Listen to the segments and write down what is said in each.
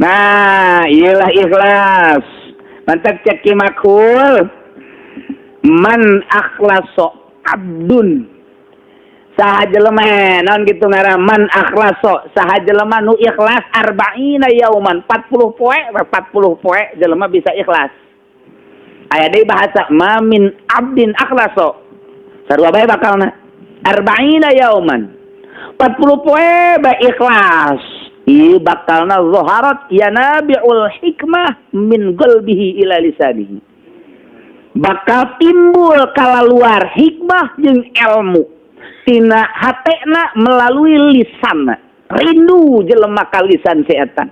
Nah, iyalah ikhlas. Mantap cek Ki Makhul. Man akhlaso abdun. Saha jelema naon kitu ngaran man akhlaso saha jelema nu ikhlas arba'ina yauman 40 poe 40 poe jelema bisa ikhlas. Aya deui bahasa ma min abdin akhlaso. Sarua bae bakalna. Arba'ina yauman 40 poe bae ikhlas. Ieu bakalna zaharat yanabiul hikmah min qalbihi ila lisanihi. Bakal timbul kalaluar hikmah jeung ilmu tina hatena melalui lisanna. Rindu jelema ka lisan si eta.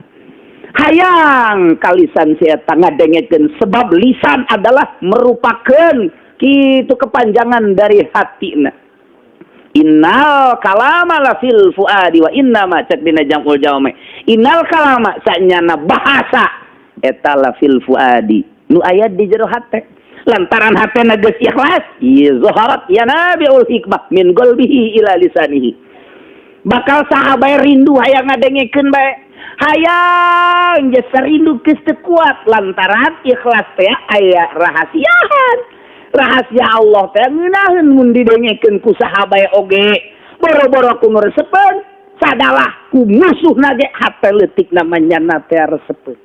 Hayang ka lisan si eta ngadengekeun sebab lisan adalah merupakan kitu kepanjangan dari hatina. Innal kalama la fil fuadi wa inna ma cek dina jamul jawami. Innal kalama sanyana bahasa eta la fil fuadi nu aya di jero hate. Lantaran hatena geus ikhlas, ieu zaharat yanabiul hikmah min qalbihi ila lisanihi. Bakal saha bae rindu hayang ngadengekeun bae. Hayang geus rindu geus teu kuat lantaran ikhlas teh aya rahasiaan. Rahasia Allah teh ngeunaheun mun didengekeun ku saha bae oge. Boro-boro ku nu resepeun, sadalah ku musuhna ge hate leutikna manyana teh resepeun.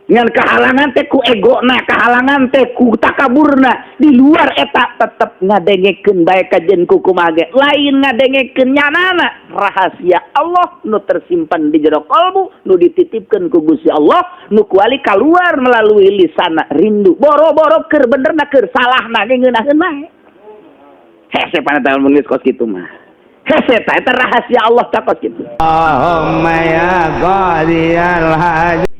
Ngan kahalangan teh ku egona, kahalangan teh ku takaburna. Di luar eta tetep ngadengekeun bae kajen ku kumaha ge. Lain ngadengekeun nyanana rahasia Allah nu tersimpan di jero kalbu, nu dititipkeun ku Gusti Allah, nu kuali kaluar melalui lisana rindu. Boro-boro keur benerna keur salahna ge ngeunaheun bae. Hese pana mun geus kos kitu mah. Hese ta eta rahasia Allah ta kos kitu. Allahumma ya qadiyal hajat.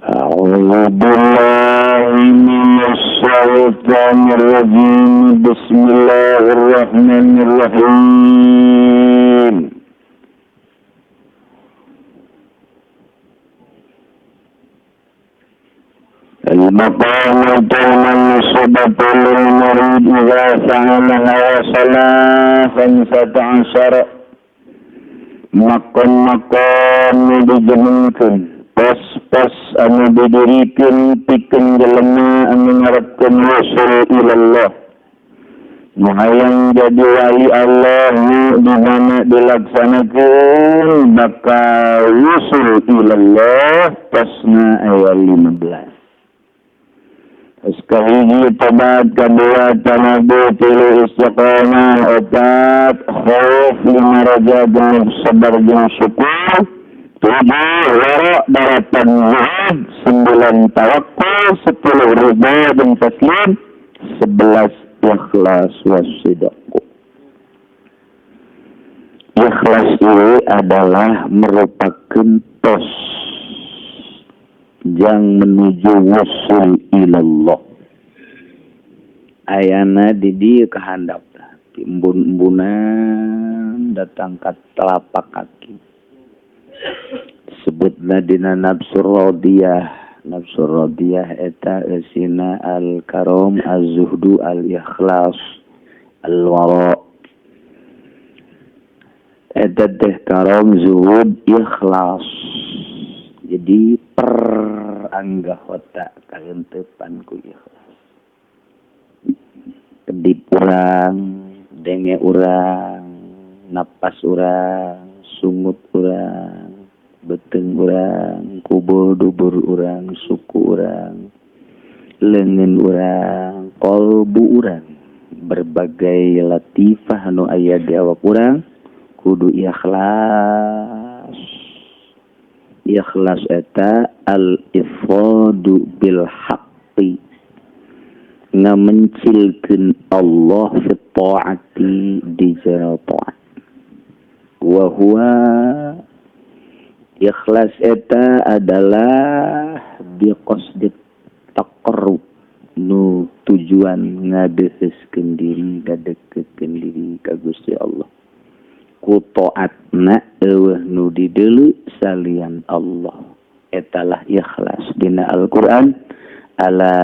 أعوذ بالله من الشيطان الرجيم بسم الله الرحمن الرحيم المقامة المنصوبة للمريد إذا فعلها وصلا 15 مقام dijenengkeun pos-pos anu didirikan pikeun jelema anu ngarepkeun wusul ilallah nu hayang jadi wali Allah nu di mana dilaksanakeun bakal wusul ilallah posna aya 15. Sekali tobat, kedua tanabu, tilu istiqomah, opat khauf, lima raja, genep sabar jeung syukur, 7 wara darapan zuhud, 9 tawakkul, 10 ridha dan taslim, 11 ikhlas wasidaq. Ikhlas ini adalah merupakan tos yang menuju wusul ilallah. Ayana di dieu kahandap, embun-embunan datang ka telapak kaki. Sebutna dina nafsu radiyah. Nafsu radiyah eta eusina al-karam, az-zuhdu, al-ikhlas, al-wara. Eta teh karam, zuhud, ikhlas. Jadi per anggota kahentepan ku ikhlas. Kedip urang, denge urang, napas urang, sungut urang, beteng urang, kubur dubur urang, suku urang, leungeun urang, kolbu urang, berbagai latifah nu aya di awak urang kudu ikhlas. Ikhlas eta al-ifradu bil haqqi, ngamencilkeun Allah fi ta'ati di jero ta'at. Wa huwa ikhlas eta adalah biqasdi taqarrub, nu tujuan ngadeheuskeun diri, ngadeukeutkeun diri ka Gusti Allah. Ku taatna eueuh nu dideuleu salian Allah. Etalah ikhlas dina Al-Qur'an. Ala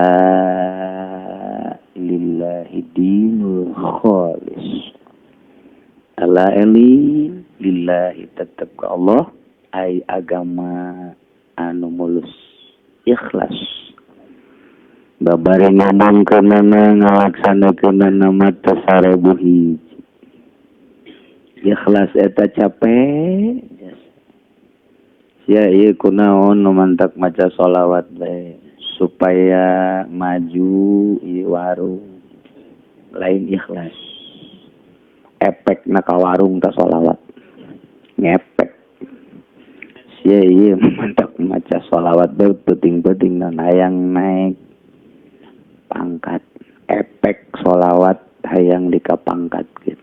lillahi dinul khalis. Ala eli lillahi tetep ka Allah ai agama anu mulus ikhlas babari ngomongkeunana ngalaksanakeunana mata 1000 hiji ikhlas eta capek sia ieu kunaon nu mantak maca sholawat bae supaya maju ieu warung lain ikhlas efek na ka warung ta sholawat ngepek sia ieu mantak maca sholawat bae penting-penting hayang naik pangkat efek sholawat hayang dikapangkatkeun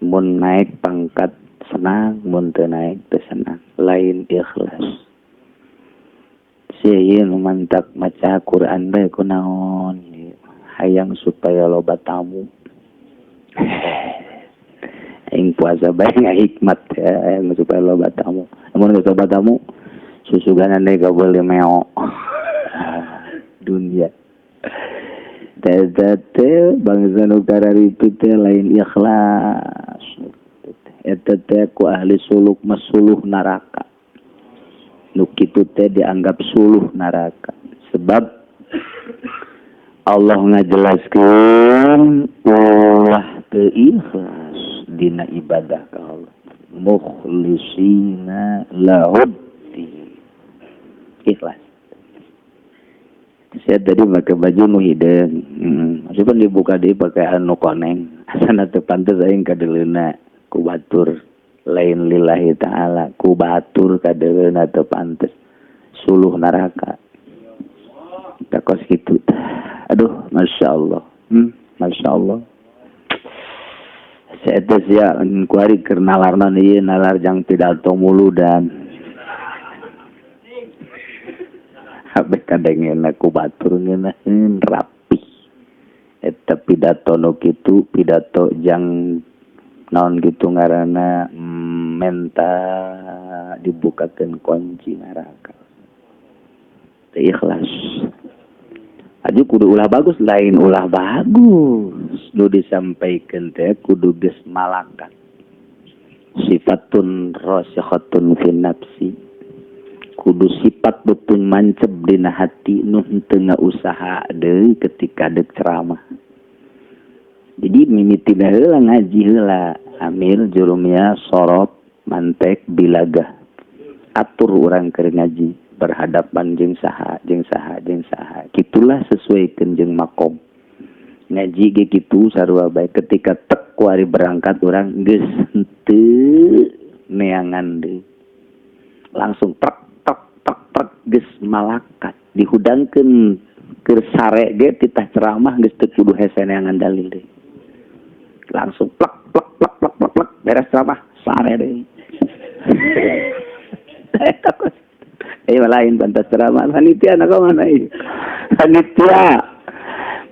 mun naik pangkat senang mun teu naik teu senang lain ikhlas sia ieu nu mantak maca Quran bae kunaon hayang supaya loba tamu aing puasa bae ngahikmat hayang supaya loba tamu mun geus loba tamu susuganan deui kabeuli meo dunia teh teh bangsa nu kararitu teh lain ikhlas eta teh ku ahli suluk masuluh neraka nu kitu teh dianggap suluh neraka sebab Allah ngajelaskeun ulah teu ikhlas dina ibadah ka Allah mukhlisina lahuddin ikhlas. Saya tadi pakai baju nu hideung maksudnya dibuka deui pakai anu koneng asana teu pantes aing kadeleuna ku batur lain lillahi ta'ala ku batur kadeleuna teu pantes suluh neraka takos kitu. Aduh Masya Allah Masya Allah saya teh sia kuari keur nalarna ieu nalar jang pidato muludan kabeh kadengena ku batur ngeunaheun rapih eta pidato nu kitu pidato jang naon kitu ngaranna menta dibukakeun kunci neraka teu ikhlas aju kudu ulah bagus lain ulah bagus nu disampaikeun teh kudu geus malakat sifatun rasikhatun fi nafsi kudu sifat betul mancep dina hati nu henteu ngausaha deui ketika deuk ceramah. Jadi mimitina heula ngaji heula amil jurumia sorot mantek bilagah atur urang keur ngaji berhadapan jeung saha jeung saha jeung saha kitulah sesuaikeun jeung makom ngaji ge kitu sarua bae ketika tek kuari berangkat urang geus henteu neangan deui langsung tek tek geus malakat dihudangkeun keur sare ge titah ceramah geus teu kudu hese neangan dalil deui langsung plek plek plek plek plek plek beres ceramah sare deui lain pantas ceramah panitia na mana ieu panitia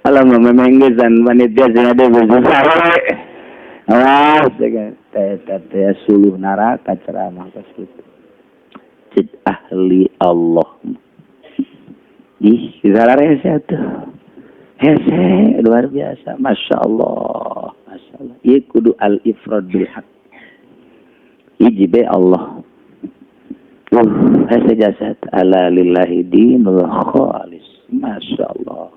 alam memenggesan panitia sing ada geus sare awas teh teh suluh neraka ceramah kos kitu ahli Allah. Ih, salah hese tuh. Hese luar biasa. Masya Allah. Masya Allah. Ieu kudu al-ifrad bil haq. Hiji be Allah. Hese jasad ala lillahi dinul khalis. Masya Allah.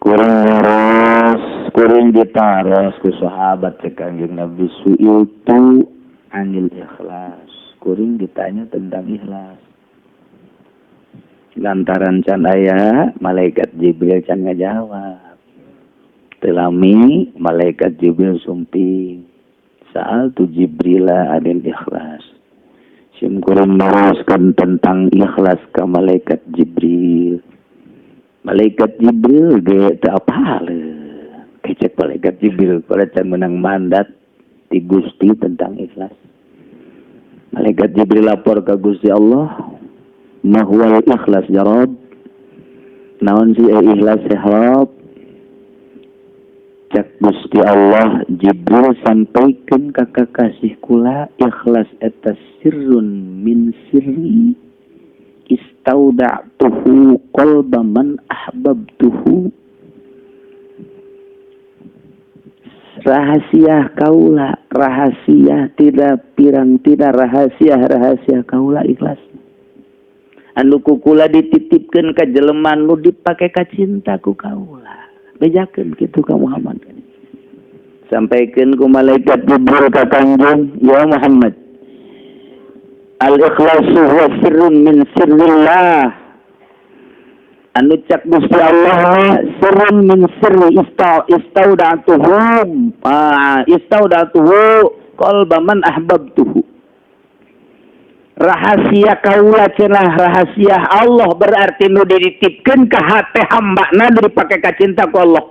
Kurang kuring ditaros ku sahabat cek Kanjeng Nabi su'iltu anil ikhlas. Kuring ditanya tentang ikhlas. Lantaran can aya malaikat Jibril can ngajawab. Telami malaikat Jibril sumping. Saal tu Jibrila anil ikhlas. Sim kuring naroskeun tentang ikhlas ka malaikat Jibril. Malaikat Jibril ge teu apaleun. Kecek malaikat Jibril pada can menang mandat di Gusti tentang ikhlas. Malaikat Jibril lapor ke Gusti Allah, ma huwal ikhlas ya Rabb? Naon sih ikhlas ya Rabb? Cek Gusti Allah, Jibril sampaikan ka kakasih kula ikhlas eta sirrun min sirri istauda'tuhu qalba man ahbabtuhu. Rahasia kaula, rahasia tidak pirang tidak rahasia rahasia kaula ikhlas. Anu ku kula dititipkeun ka jelema nu dipake ka cinta ku kaula. Bejakeun kitu ka Muhammad. Sampaikeun ku malaikat Jibril ka Kangjeng, ya Muhammad. Al ikhlasu huwa sirrun min sirrillah. Anu cak Gusti Allah sirrun min sirri istauda'tuhu istauda'tuhu qalba man ahbabtuhu. Rahasia kaula cenah rahasia Allah berarti nu dititipkeun ka hate hambana nu dipake ka cinta ku Allah.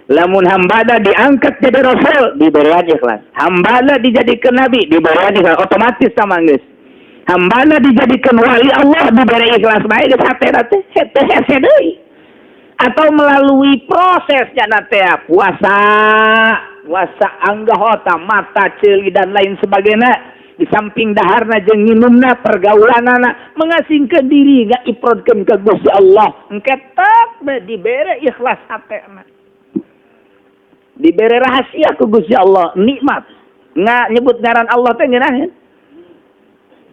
Lamun hambana diangkat jadi rasul diberian ikhlas. Hambana dijadikeun nabi diberian ikhlas otomatis sama geus. Hambana dijadikan wali Allah diberi ikhlas bae geus hatena teh teu hese deui. Atau melalui prosesnya teh puasa, puasa anggahota, mata ceuli dan lain sebagainya. Di samping daharna jeung nginumna pergaulanana mengasingkeun diri ngaiprodkeun ka Gusti Allah. Engke tek dibere ikhlas hatena. Dibere rahasia ku Gusti Allah, nikmat. Nga nyebut ngaran Allah teh ngeunaheun.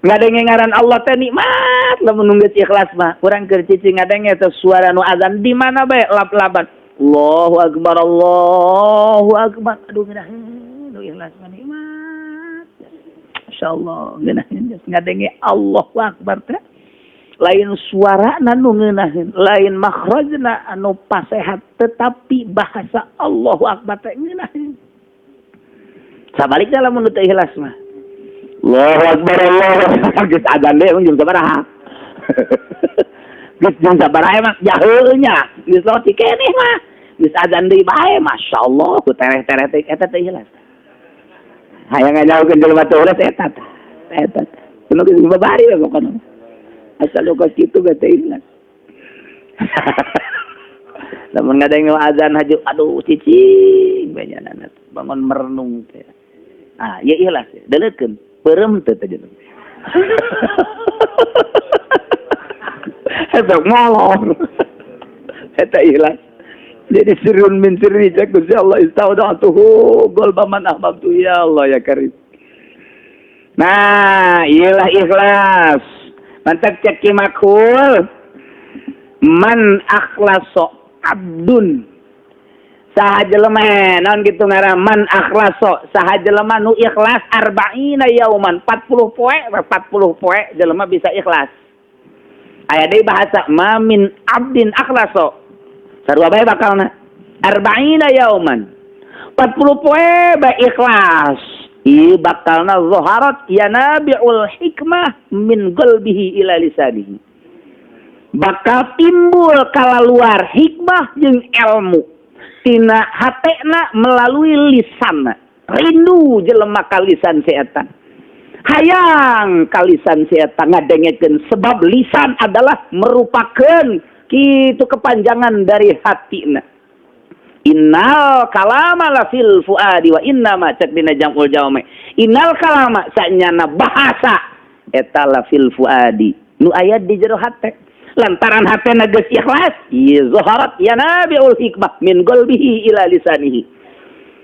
Ngadenge ngaran Allah teh nikmat lamun geus ikhlas mah. Urang keur cicing ngadenge teh suara nu azan di mana bae lap-laban. Allahu akbar Allahu akbar. Aduh ngeunaheun nu ikhlas mah nikmat. Masyaallah ngeunaheun geus ngadenge Allahu akbar teh. Lain suarana nu ngeunaheun, lain makhrajna anu pasehat tetapi bahasa Allahu akbar teh ngeunaheun. Sabalikna lamun teu ikhlas mah. Allahu akbar Allahu akbar geus azan deui emang jam sabaraha. Geus jam sabaraha emang jaheu nya, geus loti keneh mah. Geus azan deui bae masyaallah ku tereh-tereh teh eta teh ikhlas. Hayang ngajauhkeun jelema teu ikhlas eta tah. Eta. Kuno geus babari we pokona. Asal kos kitu ge teh ikhlas. Lamun ngadenge azan haju aduh cicing bae nya bangun merenung teh. Ah, ieu ikhlas deuleutkeun. Perem teh teh jeung. Eta molor. Eta ikhlas. Jadi sirrun min sirri cak Gusti Allah istauda'tuhu qalba man ahbabtu ya Allah ya Karim. Nah, iyalah ikhlas. Mantak cek Ki Makhul man akhlaso abdun. Saha jelema naon kitu ngaran man akhlaso saha jelema nu ikhlas arba'ina yauman 40 poe 40 poe jelema bisa ikhlas. Aya deui bahasa ma min abdin akhlaso sarua bae bakalna arba'ina yauman 40 poe bae ikhlas ieu bakalna zaharat yanabiul hikmah min qalbihi ila lisanihi. Bakal timbul kalaluar hikmah jeung ilmu tina hatena melalui lisanna. Rindu jelema ka lisan si eta. Hayang ka lisan si eta ngadengekeun sebab lisan adalah merupakan kitu kepanjangan dari hatina. Innal kalama la fil fuadi wa inna ma cek dina jamul jawame. Innal kalama sanyana bahasa eta la fil fuadi nu aya di jero hate. Lantaran hatena geus ikhlas, ieu zaharat yanabiul hikmah min qalbihi ila lisanihi.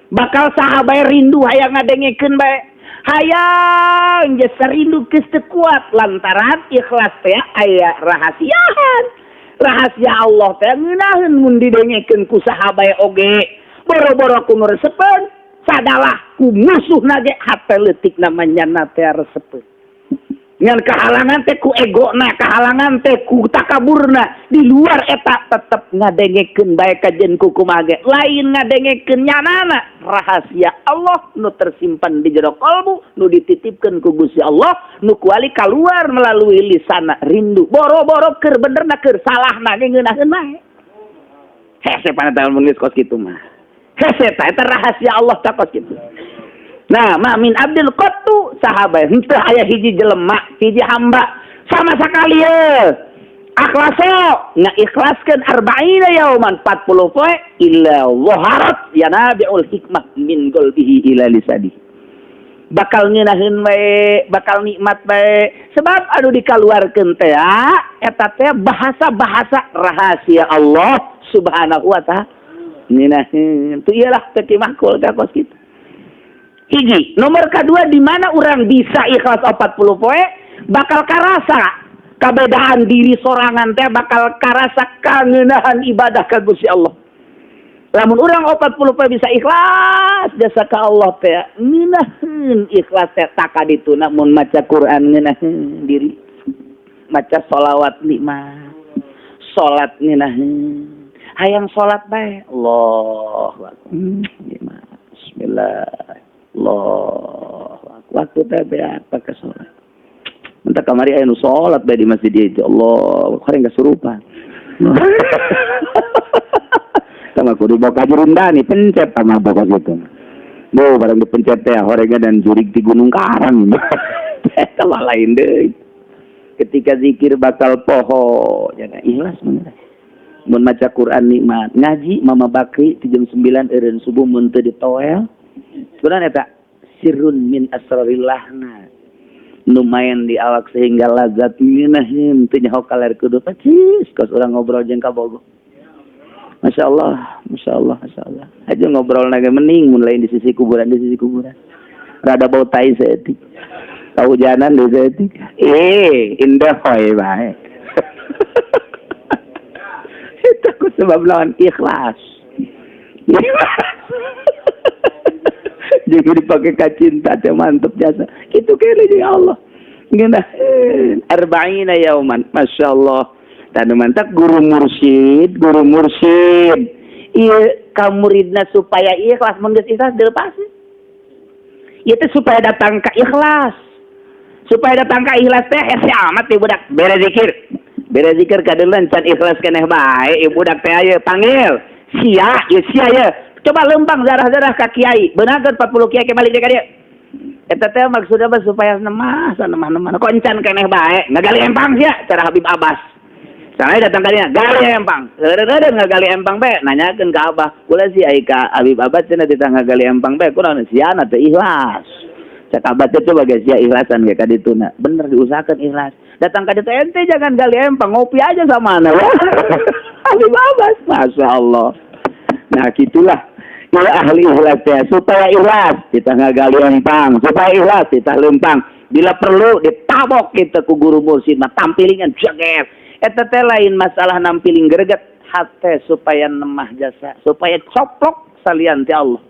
Bakal saha bae rindu hayang ngadengekeun bae. Hayang geus rindu geus teu kuat lantaran ikhlas teh aya rahasiaan. Rahasia Allah teh ngeunaheun mun didengekeun ku saha bae oge. Boro-boro ku nu resepeun, sadalah ku musuhna ge hate leutikna manyana teh resepeun. Ngan kehalangan teh ku egona, kehalangan teh ku takaburna. Di luar eta tetep ngadengekeun bae kajen ku kumaha ge. Lain ngadengekeun nyanana rahasia Allah nu tersimpan di jero kalbu, nu dititipkeun ku Gusti Allah, nu kuali kaluar melalui lisana rindu. Boro-boro keur benerna keur salahna ge ngeunaheun bae. Hese panatan mun geus kos kitu mah. Hese ta eta rahasia Allah ta kos kitu. Nah, ma min abdil qattu sahabat henteu aya hiji jelema, hiji hamba sama sekali ye. Akhlaso ngaikhlaskeun arba'ina yauman 40 poe illa zaharat yanabiul hikmah min qalbihi ila lisanihi. Bakal ngeunaheun bae, bakal nikmat bae. Sebab anu dikaluarkeun teh eta teh bahasa-bahasa rahasia Allah Subhanahu wa ta'ala. Ngeunaheun. Tuh iyalah teh makul teh kos kitu. Hiji, nomor kedua di mana orang bisa ikhlas 40 poe bakal karasa kabedaan diri sorangan teh, bakal karasa kangeunahan ibadah ka Gusti Allah. Lamun urang 40 poe bisa ikhlas jasa ka Allah teh, ngeunaheun ikhlas teh taka dituna mun maca Quran ngeunaheun diri. Maca sholawat nikmat. Salat ngeunaheun. Hayang salat bae. Allahu akbar. Nikmat. Bismillah. Allah waktu teh beak pakai salat. Entah kamari aya nu salat bae di masjid itu. Allah, horeng kasurupan. Sama kudu bawa ka Jurundani pencet sama bawa gitu. Bu, barang dipencet teh horengnya dan jurig di Gunung Karang. Eta mah lain deui. Ketika zikir bakal poho, jangan ikhlas bener. Mun maca Quran nikmat, ngaji Mama Bakri di jam 9 eureun subuh mun teu ditoel. Sebenarnya eta sirrun min asrarillah na. Lumayan di awak sehingga lazat ngeunaheun teu nyaho kaler kudu pacis kos urang ngobrol jeung ka Bogo. Masya Allah, Masya Allah, Masya Allah. Aja ngobrol naga mending mun lain di sisi kuburan, di sisi kuburan. Rada bau tai saeutik. Kahujanan deui saeutik. Eh, indah hoy bae. Itu ku sebab lawan ikhlas. Jadi dipakai kacinta teh mantep jasa. Kitu kene jeung Allah. Ngeunah arba'ina yauman. Masya Allah. Tanu mantap guru mursyid, guru mursyid. Ieu ka muridna supaya ikhlas, mun geus ikhlas dilepas. Ieu teh supaya datang ka ikhlas. Supaya datang ka ikhlas teh hese amat ieu budak. Bere zikir. Bere zikir kadeuleuan can ikhlas keneh bae ieu budak teh aya panggil. Sia, ieu sia ye. Coba lempang zarah-zarah ka kiai. Beunangkeun 40 kiai ke balik deui ka dieu. Eta teh maksudna mah supaya nemah, sanemah-nemah. Kok encan keneh bae, ngagali empang sia cara Habib Abbas. Soalnya datang kalinya, gali empang. Reureun ngagali empang bae, nanyakeun ka Abah. Kula sih ai ka Habib Abbas cenah titah ngagali empang bae, kunaon sia teu ikhlas. Cek Abah teh coba geus sia ikhlasan ge ka dituna. Bener diusahakeun ikhlas. Datang ka ditu ente jangan gali empang, ngopi aja sama anak. Habib Abbas, Masya Allah. Nah, gitulah. Ya ahli ikhlas teh supaya ikhlas kita ngagali empang, supaya ikhlas kita lempang. Bila perlu ditabok kita ku guru mursyid mah tampilingan jaget. Eta teh lain masalah nampiling greget hate supaya nemah jasa, supaya coplok salian ti Allah.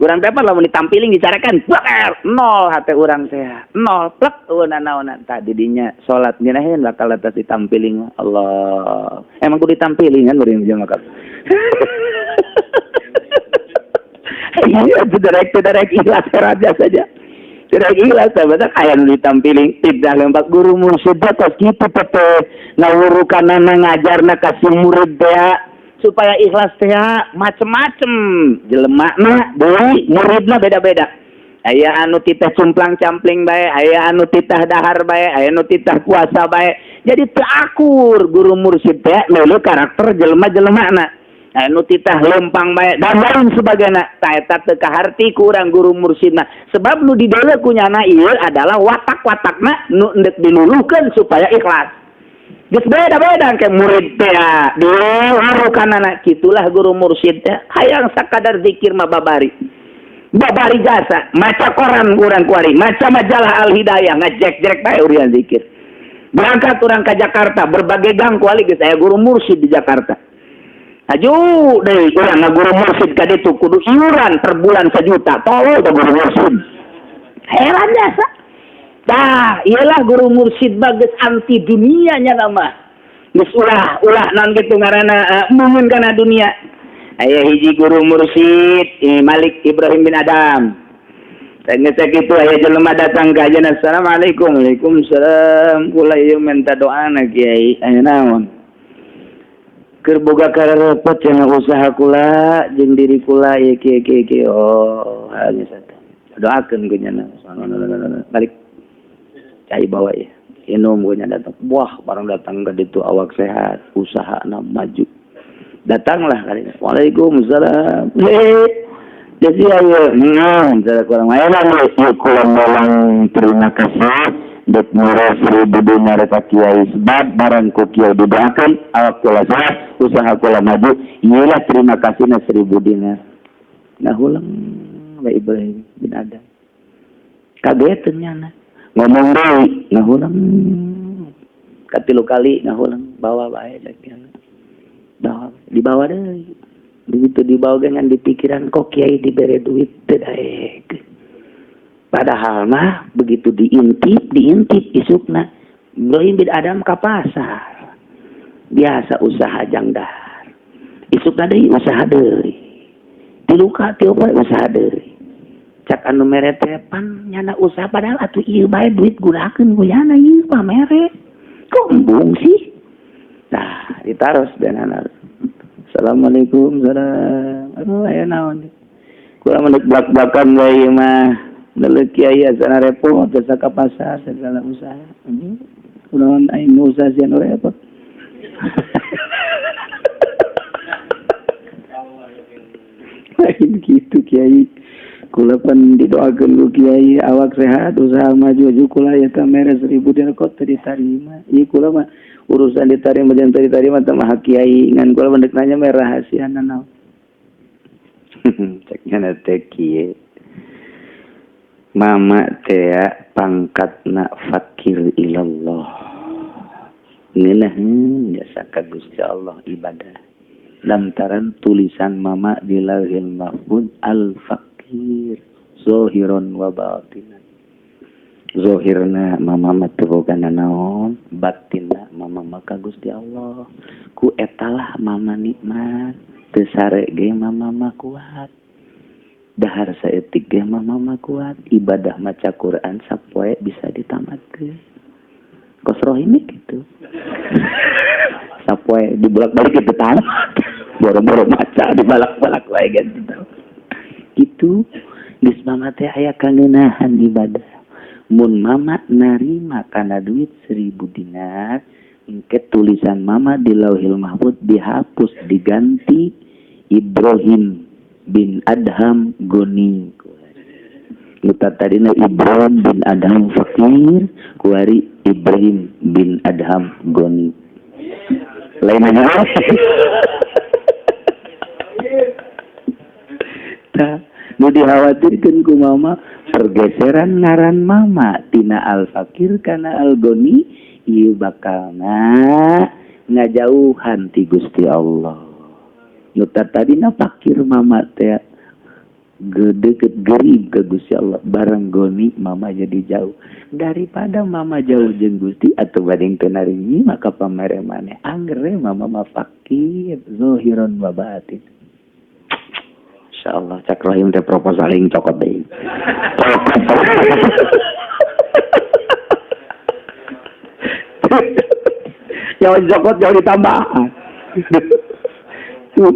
Urang teh lamun ditampiling dicarakan baker nol hate urang teh. Nol plek eueun naonan tadi dinya salat ngeunaheun bakal atas ditampiling Allah. Emang kudu ditampilingan beureum jeung makal. Iya, tidak ikhlas raja saja. Tidak ikhlas, sahabat aya nu ditampiling tidak lempak guru mursyid kos kitu teh ngawurukanana ngajarna ka si murid teh supaya ikhlas teh macem-macem jelemana deui muridna beda-beda. Aya anu titah cumplang-campling bae, aya anu titah dahar bae, aya anu titah puasa bae. Jadi teu akur guru mursyid teh meuleuh karakter jelema-jelemana. Anu titah lempang bae dan lain sebagainya. Ta eta teu kaharti ku urang guru mursyidna. Sebab nu dideuleu ku nyana ieu adalah watak-watakna nu endek diluluhkeun supaya ikhlas. Geus beda-beda ke murid teh dilurukanana kitulah guru mursyid teh hayang sakadar zikir mah babari. Babari jasa, maca koran urang kuari, maca majalah Al Hidayah ngajek-jek bae urian zikir. Berangkat urang ka Jakarta, berbagai gang kuali geus aya guru mursyid di Jakarta. Aju deui urang ngaguru mursyid ka ditu kudu iuran per bulan 1 juta. Tolol teh guru mursyid. Heran jasa. Tah, iyalah guru mursyid mah geus anti dunia nya mah. Geus ulah ulah naon kitu ngaranna mumun kana dunia. Aya hiji guru mursyid Malik Ibrahim bin Adam. Geus sakitu aya jelema datang ka ajeuna, assalamualaikum. Waalaikumsalam. Kula ieu minta doana kiai. Aya naon? Keur boga kararepot cenah usaha kula jeung diri kula ieu kieu kieu kieu. Oh, geus atuh. Doakeun ku nya. Balik. Cai bawa ya. Inum ku nya datang. Wah, barang datang ka ditu awak sehat, usahana maju. Datanglah kali. Waalaikumsalam. Hei. Jadi ayo, nah, cara kurang ayo lah, kula molang terima kasih. Dek mere 1000 dinar ka kiai sebab barang ku kiai didoakeun awak kula sehat, usaha kula maju, ieu lah terima kasihna 1000 dinar. Nah ulang wa Ibrahim bin Adam. Kageteun nyana. Ngomong deui ngahulang. Katilu kali ngahulang bawa bae cek nyana. Bawa dibawa deui. Begitu dibawa dengan di pikiran kok kiai dibere duit teu daek. Padahal mah begitu diintip isukna Ibrahim bin Adam ka pasar. Biasa usaha jangdar. Isukna deui usaha deui. Tilu ka tilu poe usaha deui. Cak anu mere teh pan nyana usaha padahal atuh ieu bae duit gunakeun ku yana ieu pamere. Kok embung sih? Nah, ditaros beunana. Assalamualaikum salam. Aduh aya naon. Kurang mendek blak-blakan bae ieu mah. Deuleu kiai asana repot jasa ka pasar segala usaha. Kunaon aing usaha sieun repot. Lain kitu kiai. Kula pan didoakeun ku kiai awak sehat usaha maju aju kula ya ta mere 1000 dinar kok teu ditarima. Ieu kula mah urusan ditarima jeung teu ditarima teh mah kiai ngan kula mah deuk nanya mah rahasiana naon. Cek nya teh kieu. Mama teh pangkatna fakir ilallah. Ngeunaheun jasa ka Gusti Allah ibadah. Lantaran tulisan mama di Lauhil Mahfuz al-fakir zohiron wa batinan. Zohirna mama mah teu boga nanaon, batinna mama mah ka Gusti Allah. Ku etalah mama nikmat, teu sare ge mama mah kuat. Dahar saeutik ge mama mah kuat, ibadah maca Quran sapoe bisa ditamatkeun. Kos rohimi gitu. Sapoe dibolak-balik itu tamat. Boro-boro maca dibalak-balak wae gitu. Gitu geus mama teh aya kangeunahan ibadah. Mun mama narima kana duit 1000 dinar, engke tulisan mama di Lauhil Mahfuz dihapus diganti Ibrahim bin Adham Goni. Nu tadina Ibrahim bin Adham fakir, kuari Ibrahim bin Adham Goni. Lain aja. Tah, nu dikhawatirkeun ku mama pergeseran ngaran mama tina al-fakir kana al-goni ieu bakalna ngajauhan ti Gusti Allah. Nu tadina fakir mama teh gedeket gerib ke Gusti Allah, barang goni mama jadi jauh. Daripada mama jauh jeung Gusti atau bading teu narimi maka pamere maneh anggere mama mah fakir zahiron wa batin. Insyaallah cak rahim teh proposal ing cokot deui. Jauh cokot jauh ditambah.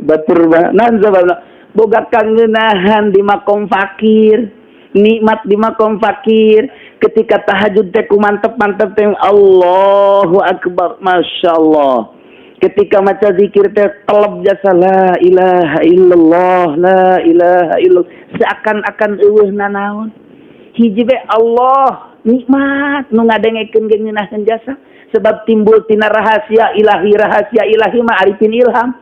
Batur nan sababna boga kangeunahan di makom fakir, nikmat di makom fakir. Ketika tahajud teh ku mantep-mantep teh Allahu akbar, masyaallah. Ketika maca zikir teh keleb jasa la ilaha illallah, la ilaha illallah, seakan-akan eueuh nanaon. Hiji be Allah nikmat nu ngadengekeun ge ngeunaheun jasa sebab timbul tina rahasia ilahi mah arifin ilham.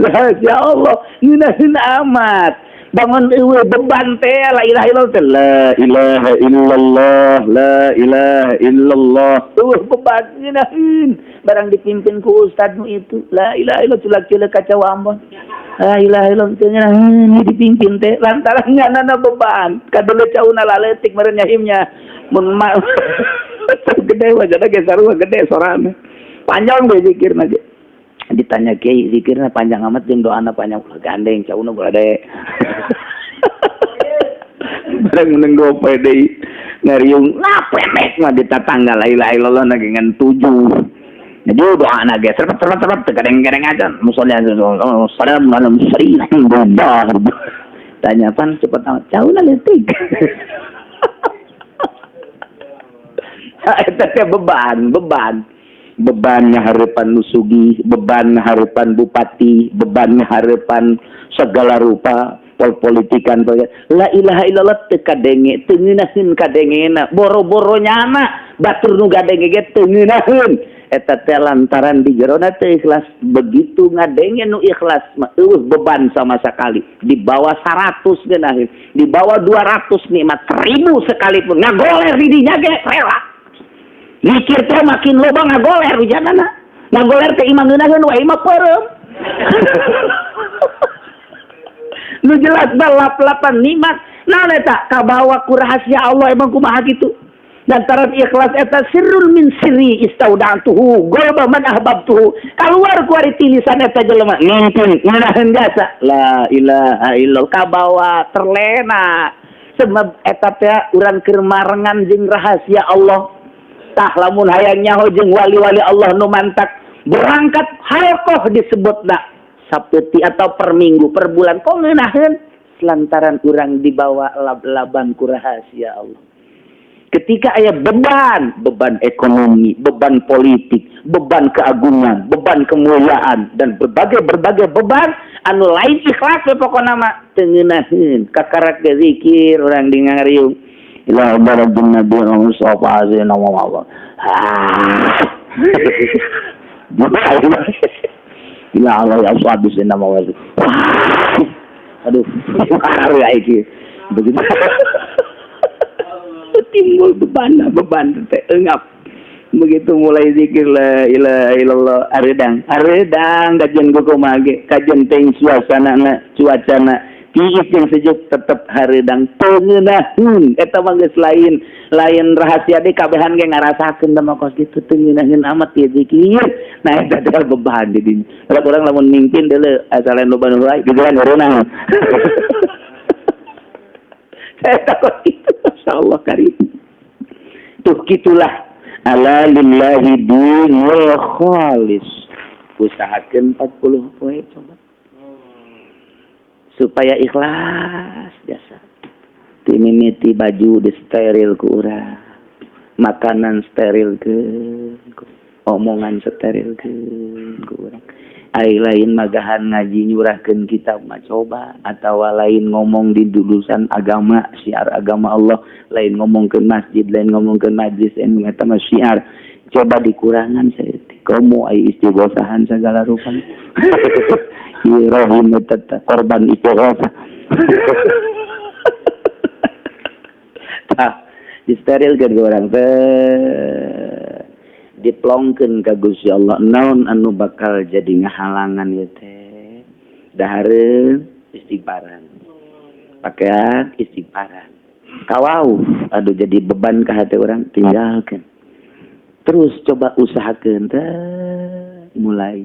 Rahasia Allah ngeunaheun amat. Bangun eueuh beban teh la ilaha illallah teh la ilaha illallah la ilaha illallah eueuh beban ngeunaheun barang dipimpin ku ustad nu itu la ilaha illallah culak-culak kacau ambon la ilaha illallah teh ngeunaheun dipimpin teh lantaran nganana beban kadulu cauna laletik meureun nyahimnya mun mah gede wajahna ge sarua gede sorana panjang ge zikirna ge. Ditanya kiai zikirna panjang amat jeung doana panjang ulah gandeng cauna gede. Barang meneng gope deui ngariung nah pemek mah di tatangga la ilaha illallah na ngan 7. Jadi doana ge serep-serep teu gadeng-gadeng aja musolli salam malam sri. Tanya pan cepet amat cauna leutik. Eta teh beban. Beban ngaharepan nu sugih, beban ngaharepan bupati, beban ngaharepan segala rupa. Pol-politikan la ilaha illallah teu kadenge teu ngeunaheun kadengena boro-boro nyana batur nu gadenge ge teu ngeunaheun eta teh lantaran di jerona teu ikhlas. Begitu ngadenge nu ikhlas mah eueuh beban sama sekali, di bawah 100 geunaheun, di bawah 200 nikmat 1000 sekalipun ngagoler di dinya ge rela. Mikir teh makin loba ngagoler hujanana ngagoler teh imah ngeunaheun wae imah peureum. Nu jelas balap-lapan nikmat naon eta kabawa ku rahasia Allah emang kumaha kitu. Lantaran ikhlas eta sirrul min sirri istauda'tuhu golba man ahbabtuhu kaluar ku ari tilisan eta jelema ngeunaheun ngeunaheun jasa la ilaha illallah kabawa terlena sebab eta teh urang keur marengan jeung rahasia Allah. Tah lamun hayang nyaho jeung wali-wali Allah nu mantak berangkat halqah disebutna sapeuti atau per minggu per bulan kok ngeunaheun lantaran urang dibawa lab-laban ku rahasia Allah. Ketika aya beban, beban ekonomi, beban politik, beban keagungan, beban kemuliaan dan berbagai-berbagai beban anu lain ikhlas we pokona mah teu ngeunaheun kakarak ge zikir urang di ngariung ila barajun nabi Mustafa azina wa Allah. Ya Allah ya sahabi sinna wa. Aduh, ya iki. Begitu. Timbul beban teh engap. Begitu mulai zikir la ilaha illallah aredang, aredang kajian kumaha ge, kajian teh suasanana, cuacana tiis yang sejuk tetep hareudang teu ngeunaheun. Eta mah geus lain lain rahasia deui kabehan ge ngarasakeun teh mah kos kitu teu ngeunaheun amat ieu zikir. Nah eta teh beban di dinya. Kalau urang lamun mimpin deuleu asal lain loba nu lain gigiran eureunang. Eta kos kitu masyaallah karim. Tuh kitulah ala lillahi dinul khalis. Usahakeun 40 poe coba. Supaya ikhlas jasa. Timimiti baju disteril ku urang, makanan steril ke, omongan steril ke ku urang. Ai lain magahan ngaji nyurahkeun kitab mah coba, atawa lain ngomong di dudusan agama, syiar agama Allah, lain ngomongkeun masjid, lain ngomongkeun majlis, lain eta mah syiar. Coba dikurangan saeutik. Komo ai istighosahan segala rupa. Ieu rohim eta korban istighosah. Tah, disterilkeun ku urang teh. Diplongkeun ka Gusti Allah naon anu bakal jadi ngahalangan ieu teh. Dahareun istighfaran. Pakaian istighfaran. Kawau aduh jadi beban ka hati urang tinggalkeun. Terus coba usahakeun teh mulai.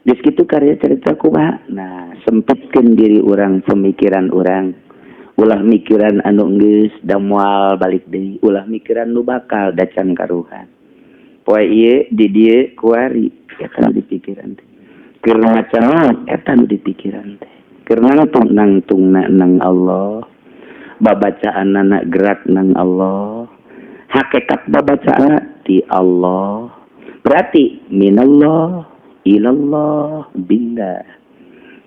Geus kitu karya cerita kumaha? Nah, sempitkeun diri urang, pemikiran urang. Ulah mikiran anu geus da moal balik deui, ulah mikiran nu bakal dacan karuhan. Poe ieu di dieu kuari eta nu dipikiran teh. Keur maca naon eta nu dipikiran teh. Keur nangtung nangtungna nang Allah. Babacaanana gerak nang Allah. Hakikat babacaanna ti Allah. Berarti minallah ilallah billah.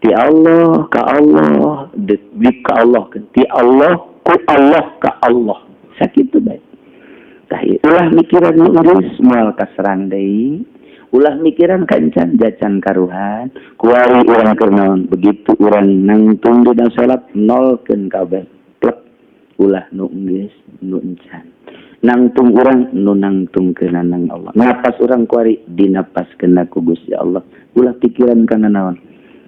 Ti Allah ka Allah, di ka Allah, ti Allah ku Allah ka Allah. Sakitu bae. Tah ulah mikiran nu geus moal kaserang deui, ulah mikiran kancan jacan karuhan, kuari urang keur naon, begitu urang nangtung dina salat nolkeun kabeh. Plek ulah nu geus nu encan. Nangtung urang nu nangtungkeun nang Allah. Napas urang kuari dinapaskeun ku Gusti Allah. Ulah pikiran kana naon.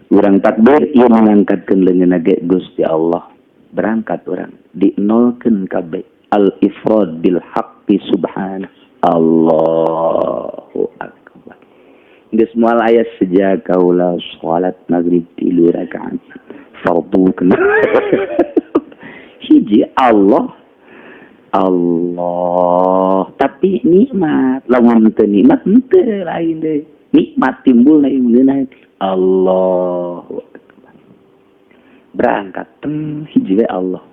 Urang takbir ieu ngangkatkeun leungeunna ge Gusti Allah. Berangkat urang dinolkeun kabeh al ifrad bil haqqi subhanahu. Allahu akbar. Geus moal aya sejak kaula salat maghrib 3 rakaat fardu kena. Hiji Allah Allah, tapi nikmat lamun teu nikmat henteu lain deui. Nikmat timbul na ngeunah Allahu akbar. Berangkat teng hiji we Allah.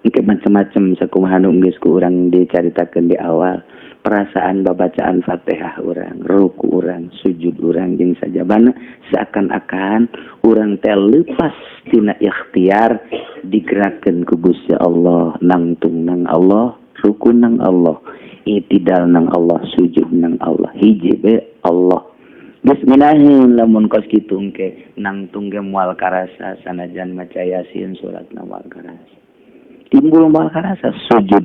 Engke macam-macam sakumaha nu geus ku urang dicaritakeun di awal, perasaan babacaan Fatihah urang, ruku urang, sujud urang jeung sajabana seakan-akan urang teh lepas tina ikhtiar, digerakkeun ku Gusti Allah, nangtung nang Allah, ruku nang Allah, itidal nang Allah, sujud nang Allah, hiji be Allah. Geus ngeunaheun lamun kos kitu engke nangtung ge moal karasa, sanajan maca Yasin suratna moal karasa. Timbul moal karasa, sujud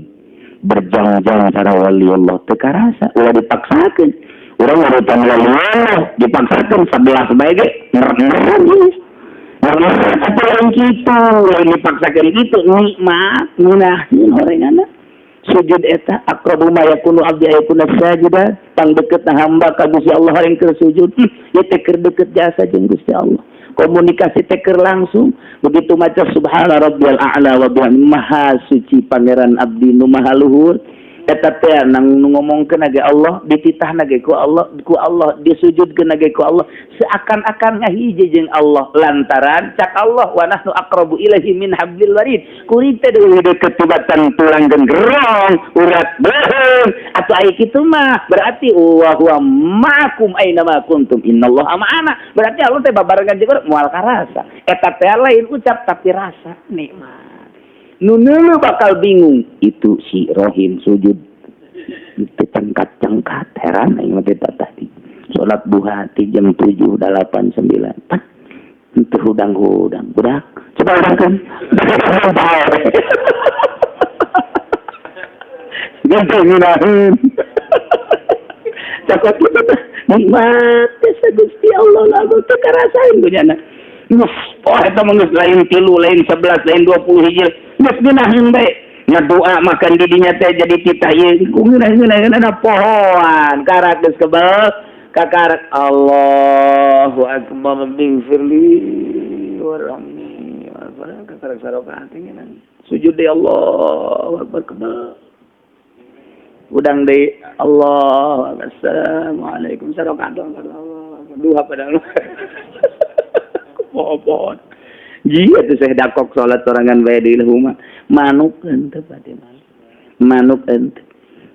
berjam-jam cara wali Allah teu karasa, ulah dipaksakeun. Urang urutan wali Allah dipaksakeun 11 bae ge nger-ngeran geus. Nger-ngeran atuh lain kitu, lain dipaksakeun kitu nikmat ngeunaheun horenganna. Sujud eta aqrabu ma yakunu abdi ayakuna sajida, tang deukeutna hamba ka Gusti Allah horeng keur sujud. Ieu teh keur deukeut jasa jeung Gusti Allah. Komunikasi teh keur langsung. Begitu maca subhana rabbiyal a'la wa bihamdihi, maha suci pangeran abdi nu maha luhur, eta teh nang nu ngomongkeun ge Allah, dititahna ge ku Allah, ku Allah disujudkeun ge ku Allah, seakan-akan ngahiji jeung Allah lantaran cak Allah wa nahnu aqrabu ilaihi min hablil warid. Kuring teh leuwih deukeut tibatan tulang gerong urat beuheung atuh aya kitu mah berarti wa huwa ma'akum aina ma kuntum innallaha ma'ana, berarti Allah teh babarengan jeung urang moal karasa. Eta teh lain ucap tapi rasa nikmat. Nu neuleuh bakal bingung itu si Rohim sujud itu cengkat-cengkat, heran aing mah teh tadi salat duha ti jam 7 8 9 pan teu hudang-hudang budak coba hudangkeun. Gitu ngeunaheun cakot kitu teh nikmat teh Gusti Allah lagu teu karasaeun kunyana. Geus oh eta mah geus lain 3 lain 11 lain 20 hiji geus ngeunaheun bae ngadoa makan di dinya teh jadi titah ieu ku ngeunaheun pohoan karak geus kebel kakarak Allahu akbar bighfirli warhamni kakarak sarokaat ngeunang sujud deui Allahu akbar kebel udang deui Allah assalamualaikum sarokaat Allah duha padahal pohon. Jia tuh saya dakok sholat sorangan bae di rumah. Manuk henteu pati manuk. Manuk henteu.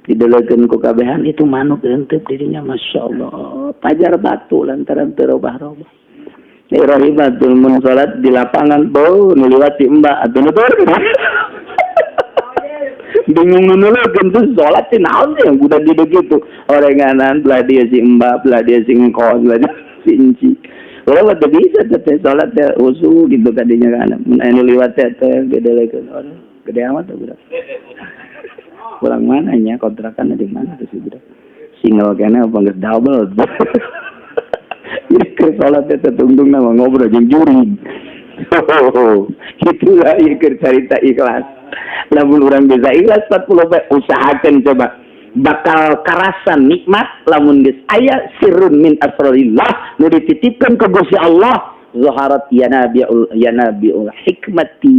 Didelekeun ku kabehan itu manuk henteu dirinya masyaallah. Pajar batu lantaran teu robah-robah. Rohibatul mun salat di lapangan bau nu liwat ti embak atuh nutur. Bingung nu nuleukeun tuh salat teh naon teh yang udah gede gitu. Orenganan belah dia si embak, belah dia si engkon, belah dia si enci. Urang mah teu bisa teh salat teh usu gitu kadinya kan. Mun aya nu liwat teh teh gedelekeun. Aduh, gede amat tuh budak. Pulang mana nya kontrakan di mana tuh si budak. Single kene apa geus double. Jadi keur salat teh tungtung nama ngobrol jeung jurig. Itulah ieu keur carita ikhlas. Lamun urang bisa ikhlas 40 poe usahakeun coba. Bakal karasan nikmat lamun geus aya sirrun min asrarillah nu dititipkeun ka Gusti Allah zaharat yanabiul yanabiul hikmati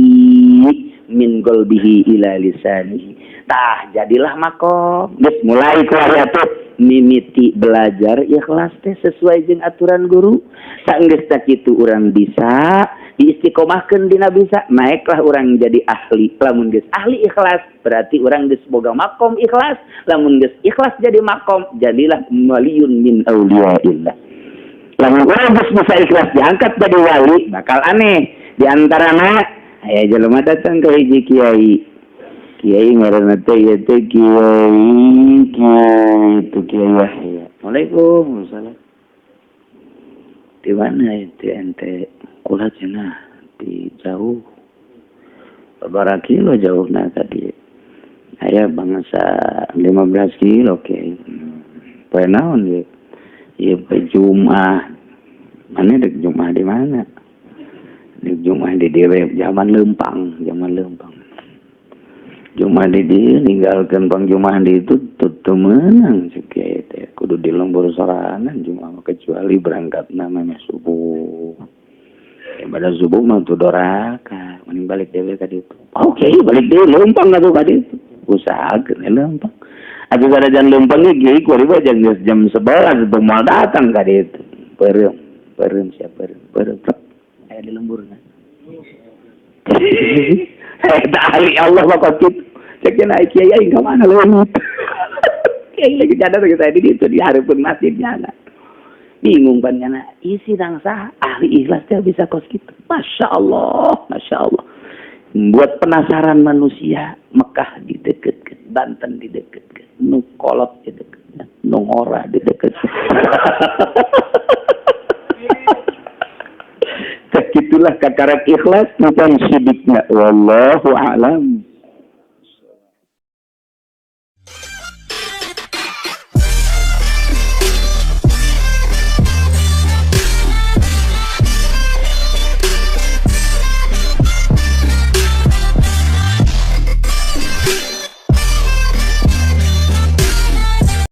min qalbihi ila lisanihi. Tah jadilah makom geus mulai ku aya tuh mimiti belajar ikhlas teh sesuai jeung aturan guru. Saenggeus tah kitu urang bisa diistiqomahkeun dina bisa naiklah urang jadi ahli. Lamun geus ahli ikhlas berarti urang geus boga makom ikhlas. Lamun geus ikhlas jadi makom jadilah waliyun min auliyaillah. Lamun urang geus bisa ikhlas diangkat jadi wali bakal aneh. Di antarana aya jelema datang ka hiji kiai. Kiai ngaranna teh ieu teh kiai kiai itu kiai Yahya. Waalaikumsalam. Di mana itu ente? Kula cenah di jauh. Sabaraha kilo jauhna tadi? Aya bangsa 15 kilo kiai. Poe naon ieu? Ieu poe Jumat. Mana dek Jumat di mana? Dek Jumat di dhewe zaman leumpang, zaman leumpang. Jumat di dieu ninggalkeun pang Jumat di itu teu meunang cek kiai teh. Kudu di lembur sorangan Jumat kecuali berangkatna mah subuh. Pada subuh mah tuh doraka, mending balik dewe ka ditu. Oke, balik dewe leumpang atuh ka ditu. Usahakeun leumpang. Atuh sanajan leumpang ge kiai kuari mah jam 11 teu moal datang ka ditu. Peureum, peureum sia peureum, peureum. Aya di lemburna. Eta ahli Allah mah kok kitu. Cek cenah kiai aing ka mana leungit. Kiai lagi cadar ge saya di ditu di hareupeun masjid nyana. Bingung pan nyana, isi nang saha ahli ikhlas teh bisa kos kitu. Masya Allah, Masya Allah. Buat penasaran manusia, Mekah dideketkeun, Banten dideketkeun, nu kolot dideketkeun, nu ngora dideketkeun. Itulah kakarak ikhlas bukan sidiknya. Wallahu a'lam.